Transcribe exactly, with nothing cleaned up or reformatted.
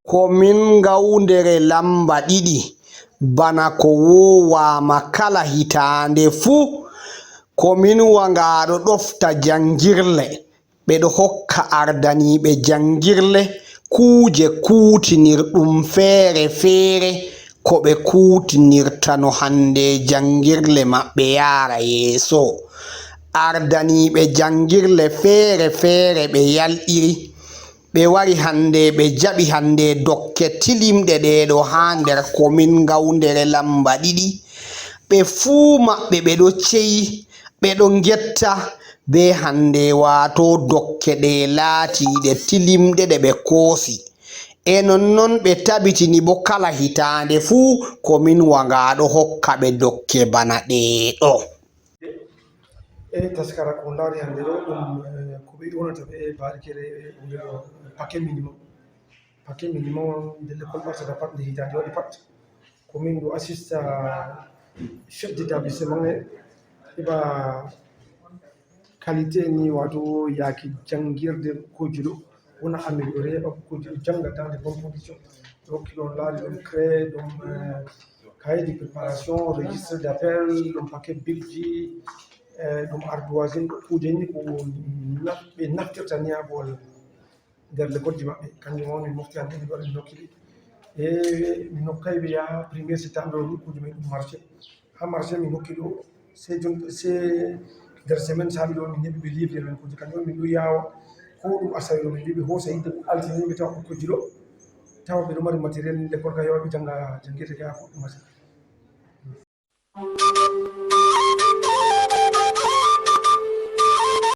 Komin Ngawdere lamba ɗiɗi, bana ko woowaama kala hitaande fuu, komin Wangaaɗo ɗofta janngirle, ɓe ɗo hokka ardaniiɓe janngirle kuuje kuutinirɗum feere feere ko ɓe kuutinirtano hannde janngirle maɓɓe yaara yeeso. Ardaniiɓe janngirle feere feere ɓe yalɗiri. Ɓe wari hannde, ɓe jaɓi hannde dokke tilimɗe ɗee ɗo haa nder komin Ngawdere lamba ɗiɗi. Ɓe fuu maɓɓe ɓe ɗo ceyi, ɓe ɗo ngetta bee hannde, waato dokke ɗe laatiiɗe tilimɗe ɗe ɓe koosi. E nonnon ɓe tabitini boo kala hitaande fuu komin Wangaaɗo hokka ɓe dokke bana ɗee ɗo. E taskara ko ndaari hannde ɗo ɗum eh, ko ɓe ƴownata ɓe barikere eh, wonde ɗo paquet minimum. Paquet minimum nde lekkol ɓartata pat nde hitaande waɗi pat. Ko min ɗo assista chef d'établissement e heɓa qualité ni wato yaaki janngirde bukkoji ɗo wona amélioré heɓa bukkoji ɗo jannga dans de bonnes conditions. Ɗo kilo on laari ɗum cré ɗum eh, cahier de préparation, registre d'appel, ɗum paquet bibji, eh, ɗum ardoisine, ɗo kuuje ni ko naf- ɓe naftirta ni ha boole nder lekolji maɓɓe. Kanjum on min mofti hannde min waɗa min hokki ɓe. E min hokkay ɓe yaha premier septembre ɗo ni kuuje men ɗum marché. Ha marché min hokki ɗo se jon se nder semaine saaɓi ɗo min heɓi ɓe livre men kuuje kanjum on min ɗo yawa ko ɗum asawe ɗo min mbi ɓe hoosa yidde altine ɓe tawa ɓukkoji ɗo tawa ɓe ɗo mari matériel nde korka hewa ɓe jannga janngirde ke ha fuɗɗu machine.